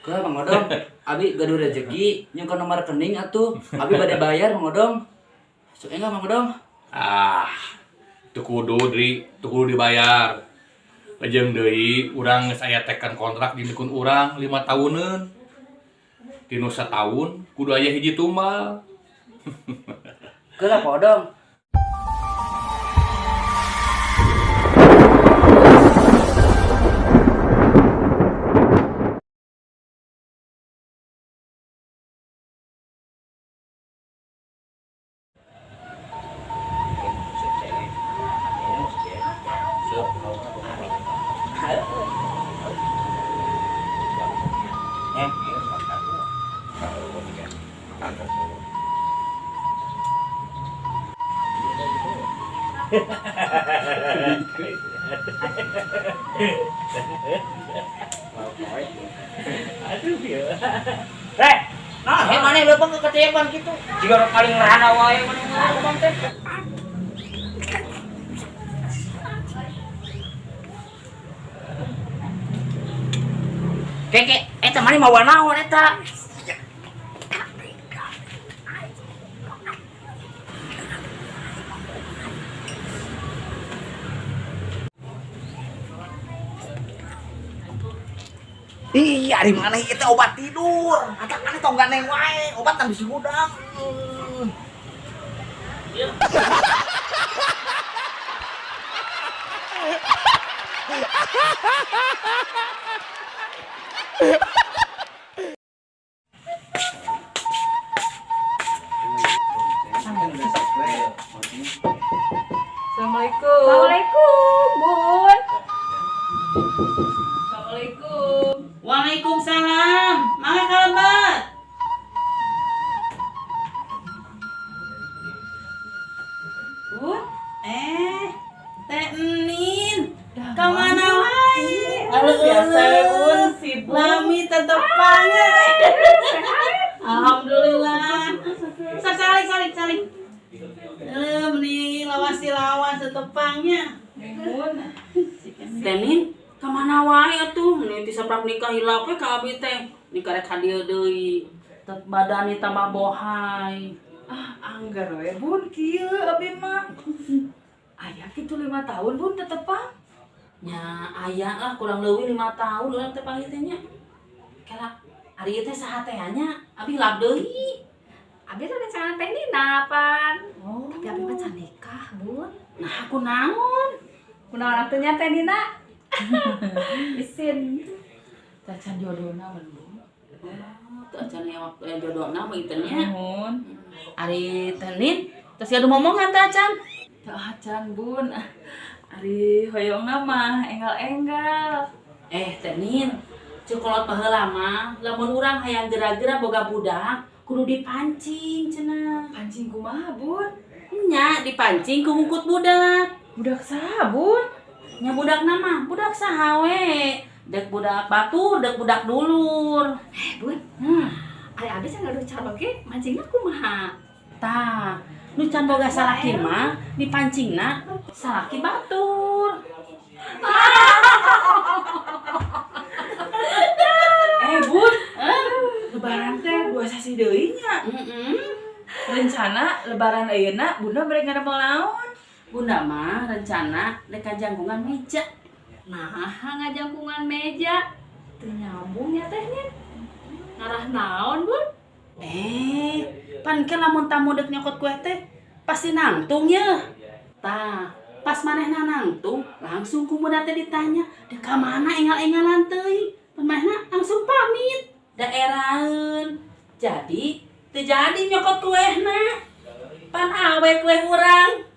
Ke Mang Odong, abi gaduh rezeki nyungkeun nomor rekening atuh. Abi bade bayar Mang Odong. Sok enggak Mang Odong? Ah, teu kudu Dri, teu kudu dibayar. Lajeng deui urang geus aya teken kontrak di dukun urang 5 tahuneun. Tinu sataun kudu aya hiji tumbal. Ke lah Pak Odong. Rek, nah, he maneh leupeung keketepan kitu. Jiga nu paling rana wae maneh ngomong teh. Keke, eta maneh mawa naon eta? Ih, ari maneh ieu teh obat tidur. Atak maneh tong gandeng wae, obat tang bisi hudang. Assalamualaikum. Assalamualaikum, Bun. Assalamualaikum. Waalaikumsalam. Mangga kalebet. Bun, Eh, Teh Enin. Ka mana wae? Biasa we, Bun, sibuk. Lami tetepang. Alhamdulillah. Sok salik salik salik. Eh, meni lawas lawas tetepangnya. Bun. Teh Nin, ka mana wae atuh? Meni ti saprak nikah hilap we ka abi teh. Nikah rek ka dieu deui. Tet badani tambah bohai. Ah, anggar we, Bun, kieu abi mah. Aya kitu 5 tahun, Bun, tetepang. Nya aya lah kurang leuwih 5 tahun urang teh panggil teh nya. Kela ari ieu teh saha teh nya? Abi hilap deui. Abi tuh rencana Teh Nina pan. Oh. Tapi abi mah can nikah, Bun. Nah, aku naon? Kunaon atuh nya Teh Nina? Isin. Tacan jodona mun, Bun. Oh, teu acan aya waktu aya jodohna mah ieu teh nya. Nuhun. Ari Teh Nin, tos gaduh momongan teh acan. Teu acan, Bun. Ari hoyongna mah enggal-enggal. Eh, Teh Nin, ceuk kolot baheula mah lamun urang hayang geura-geura boga budak, kudu dipancing cenah. Pancing kumaha, Bun? Nya dipancing ku ngungkut budak. Budak saha, Bun? Nya budak nama, budak saha we? Dek budak batur, dek budak dulur. Eh, Bun. Ari abi can gaduh calon ge, mancingna kumaha? Tah, nu can boga salaki mah dipancingna salaki batur. Eh, Bun. Lebaran teh 2 sasi deui nya. Rencana lebaran ayeuna Bunda bade ngadamel naon? Bunda mah rencana rek ngajangkungan meja. Nah, ngajangkungan meja. Teu nyambung ya Teh Nin. Ngarah naon, Bun? Eh, pan ke lamun tamu dek nyokot kue teh pasti nangtung ya. Tah, pas manehna nangtung, langsung ku bunda teh ditanya, dek ka mana enggal-enggalan teuing? Pan manehna langsung pamit. Daeraheun. Jadi, teu jadi nyokot kuehna. Pan awe kue urang.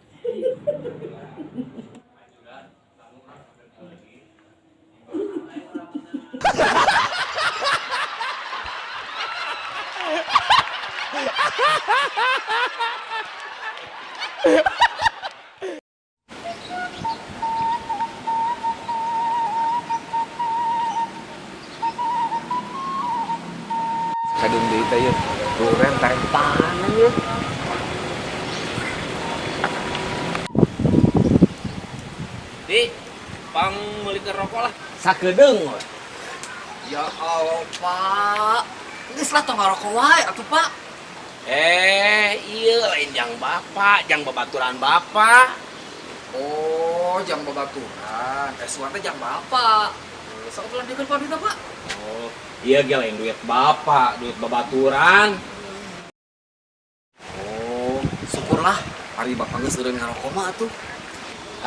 Kadung deui teh yeuh. Duren tarempanan yeuh. Di, pang meulikeun rokok lah. Sakedeung we. Ya Allah, Pak. Geus lah tong ngarokok wae atuh, Pak. Iya lain jang bapak, jang babaturan bapak. Oh, jang babaturan. Suan teh jang bapak. Sok atuh lanjutkeun Pak duitna, Pak. Oh, iya ge lain duit bapak, duit babaturan. Oh, syukurlah ari bapak geus eureun ngarokok mah atuh.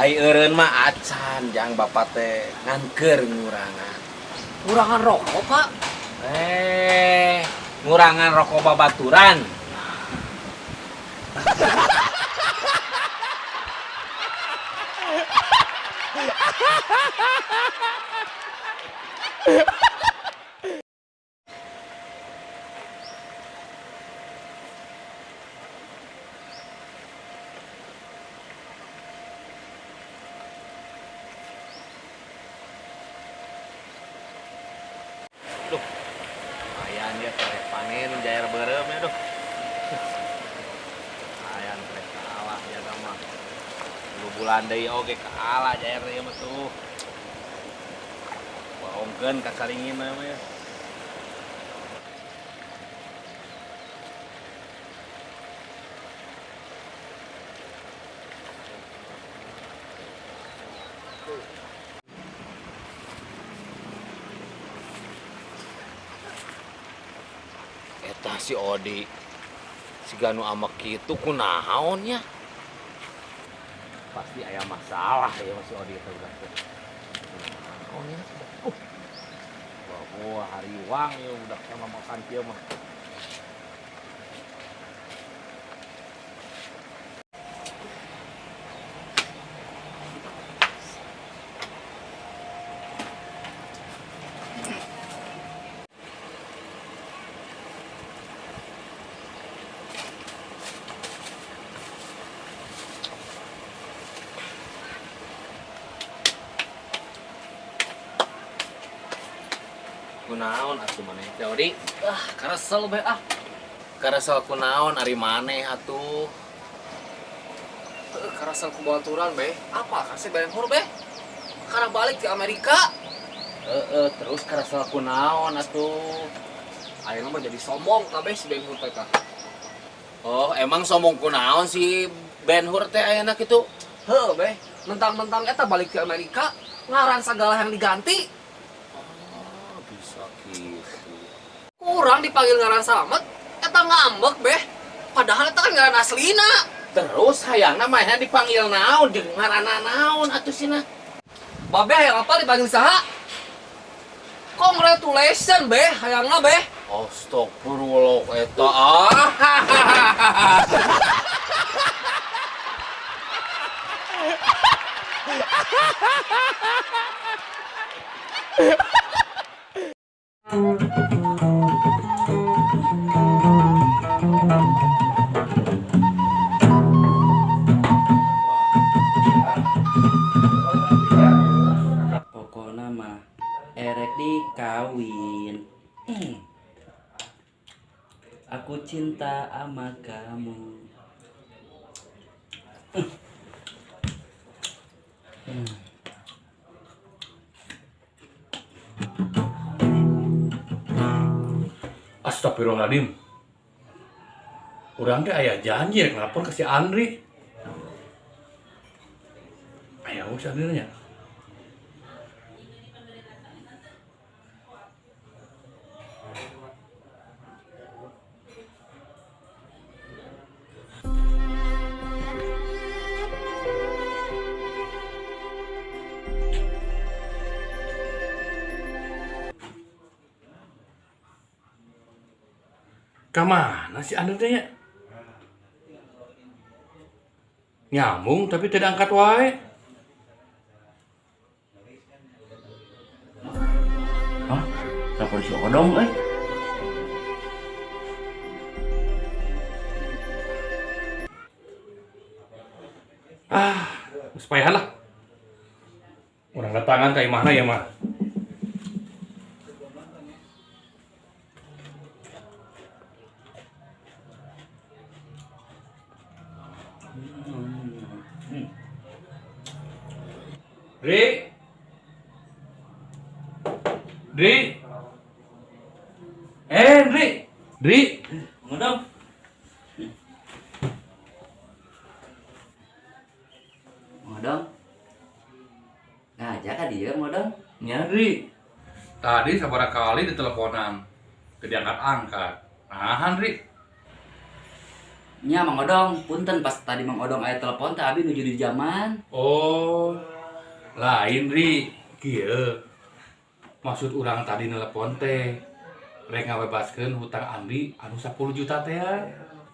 Ai eureun mah acan jang bapak teh ngan keur ngurangan. Ngurangan rokok, Pak? Ngurangan rokok babaturan. Duh, lumayan ya karek panen jair berem ya duh. Lumayan karek kalah ya mah. 2 bulan deui oge kalah jair ieu mah tuh. Bohongkeun ka saringin mah ya. Eta si Odi si Ganu amak kitu kunaon nya? Pasti aya masalah ya si Odi teh udah teh. Kunaon nya? Wah, hariwang ya udah sama makan kieu mah. Kunaon atuh maneh teh Odi? Ah, karesel bae ah. Karesel kunaon ari maneh atuh? Heeh, karesel ku babaturan bae. Apa kasih Ben Hur bae? Karena balik ke Amerika. Heeh, terus karesel kunaon atuh? Ayeuna mah jadi sombong kabeh si Ben Hur teh kah. Oh, emang sombong kunaon si Ben Hur teh ayeuna kitu? Heuh bae, mentang-mentang eta balik ke Amerika, ngaran sagala yang diganti. Oh, bisa gitu. Kurang dipanggil ngaran Slamet, eta ngambek beh. Padahal eta kan ngaran aslina. Terus hayangna manehna dipanggil naon jeung ngaranna naon atuh sina? Babe hayang apa dipanggil saha? Congratulations beh, hayangna beh. Astagfirullah eta ah. Pokokna mah erek dikawin. Aku cinta sama kamu. Astagfirullahaladzim. Urang teh aya janji rek lapor ke si Andri. Aya si Andri nya. Kamana si Andri teh nya? Nyambung tapi tidak angkat wae. Hah? Telepon si Odong euy. Ah, geus payahan lah. Urang datangan ka imahna ya mah. Dri. Dri. Eh, Dri. Dri. Mang Odong. Mang Odong. Ngajak ka dieu, Mang Odong. Nya, Dri. Tadi sabaraha kali diteleponan. Teu diangkat-angkat. Nahan, Dri. Nya, Mang Odong, punten pas tadi Mang Odong aya telepon teh abi nuju di jamban. Oh, lain, Dri. Kieu. Maksud urang tadi nelepon teh rek ngabebaskeun hutang Andi anu 10 juta teh ya.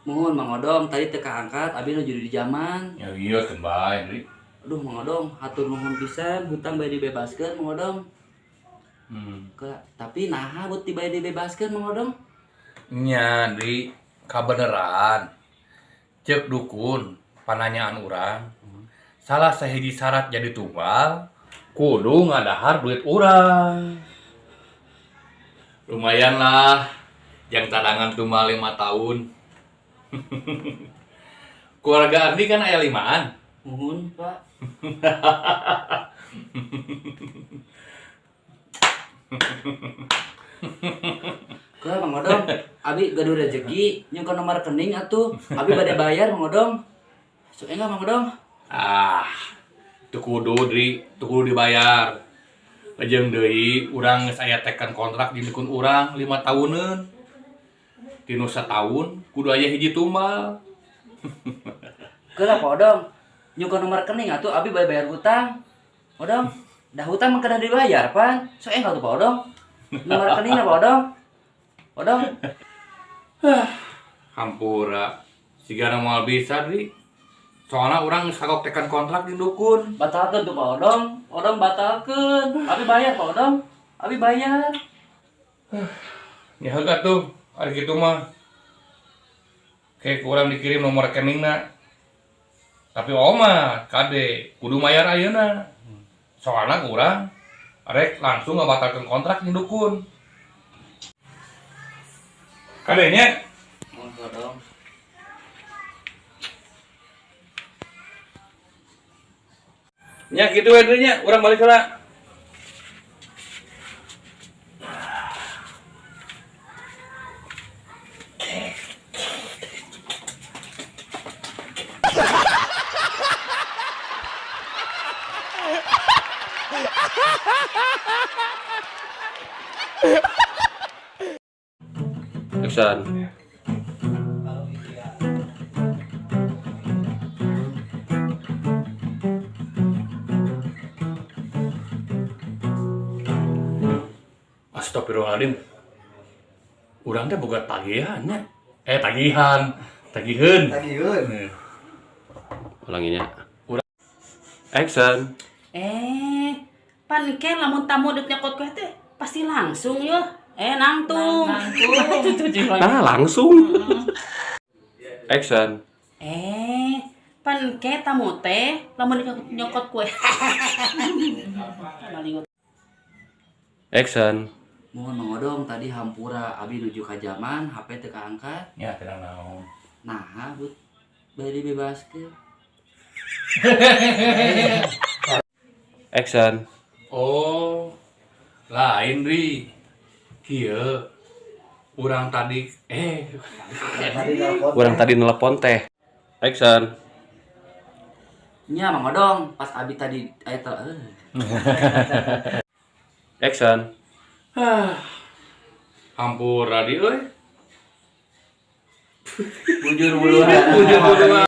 Muhun, Mang Odong, tadi teu kaangkat, abi nuju di jamban. Ya iya keun bae, Dri. Aduh, Mang Odong, hatur nuhun pisan, hutang bade dibebaskeun, Mang Odong. Tapi naha buat tiba dibebaskeun, Mang Odong? Nya, Dri, kabeneran. Cek dukun pananyaan urang. Salah sahiji syarat jadi tumbal kudu ngadahar duit urang. Lumayan lah, yang cadangan tumbal 5 tahun. Keluarga Andi kan aya limaan. Muhun, Pak. Ke Mang Odong, abi gaduh rezeki nyungkeun nomor rekening atuh. Abi bade bayar, Mang Odong. Sok enggak, Mang Odong? Ah, teu kudu, Dri, teu kudu dibayar. Lajeng deui urang geus aya teken kontrak di dukun urang 5 tahuneun. Tinu satahun kudu aya hiji tumbal. Keula, Pak Odong. Nyungkeun nomor rekening atuh, abi bade bayar hutang. Odong, dah hutang mah kedah dibayar pan. Sok enggak tuh, Pak Odong. Nomor rekeningna, Pak Odong. Odong. Hampura, sigana moal bisa, Dri. Soalnya urang geus kagok teken kontrak di dukun. Batalkeun tuh, Pak Odong. Odong, batalkeun. Abi bayar, Pak Odong. Abi bayar. Ya heug tuh, ari kitu mah. Kayak kurang dikirim nomor rekeningna. Tapi oma, kade, kudu mayar ayeuna. Soalnya kurang rek langsung ngabatalkeun kontrak di dukun. Kadenya. Mohon, Pak Odong. Nya kitu we, Dri, nya, urang balik heula. Action. Astagfirullahaladzim. Urang teh boga tagihan nya. Eh, tagihan, tagihan. Tagihan. Ulanginya. Action. Eh, pan ke lamun tamu dek nyokot kue teh pasti langsung ya. Eh, nangtung. Nah, langsung. Action. Eh, pan ke tamu teh lamun dek nyokot kue. Malingut. Action. Mohon, Mang Odong, tadi hampura, abi nuju ka jamban, HP teu kaangkat. Ya, tenang naon. Nah, but bade dibebaskeun. Action. Oh, lain, Ri. Kieu. Urang tadi eh Urang tadi nelpon teh. Action. Nya, Mang Odong, pas abi tadi aya tel. Action. Hampura di euy. Bujur buluan. Bujur buluan.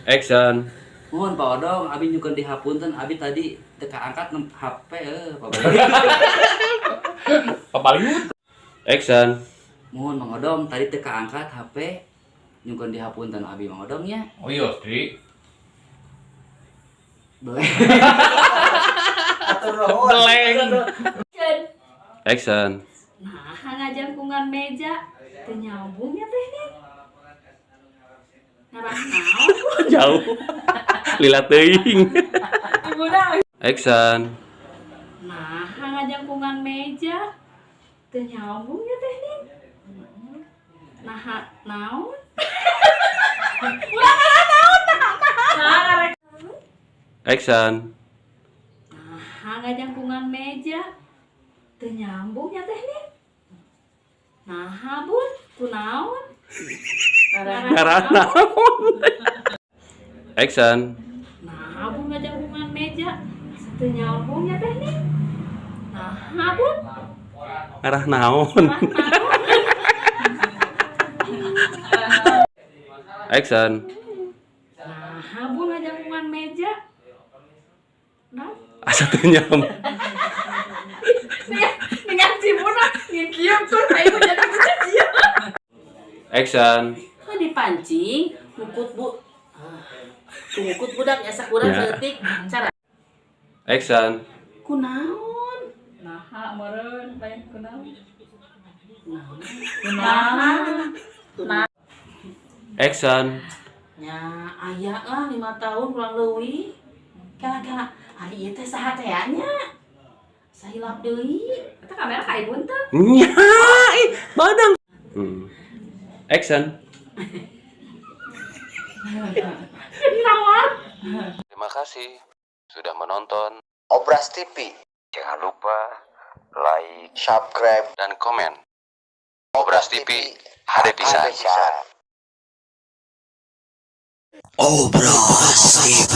Action. Mohon, Pak Odong, abi nyukeun dihapunten, abi tadi teu kaangkat HP Pak. Papaliut. Action. Mohon, Mang Odong, tadi teu kaangkat HP, nyukeun dihapunten abi, Mang Odong, nya. Oh iya, Dri. Boleh. Atur nuhun. Beleng. Action. Nah, ngajangkungan meja teu nyambung ya teh nih. Ngarah naon? Jauh. Lila teuing. Action. Nah, ngajangkungan meja teu nyambung ya teh nih. Nah, naon? Ulah ngarah naon nah. Action. Nah, ngajangkungan meja teu nyambung ya teh nih. Naha, Bun, kunaon? Ngarah naon? Action. Nah, Bun, ngajangkungan meja. Asa teu nyambung nya teh nih. Nah, Bun. Ngarah naon? Action. Nah, Bun, ngajangkungan meja. Nah, Asa teu nyambung. dengan si Bun ngikieu tuh saya jadi kejadian. Action. Kan dipancing, mukut bu. Ah, mukut budak asa kurang Ya. saeutik cara Action. kunaon? Naha meureun bae kunaon. Naon? Nah, Action. Nya aya lah 5 tahun kurang leuwih. Kala-kala ari ieu teh saha teh nya? Sahilap deui. Eta kamera ka Ibun teh. Nya, ih, badang. Action. Jadi nawar. Terima kasih sudah menonton Obras TV. Jangan lupa like, Subscribe dan komen. Obras TV, HD pisan. Obras TV.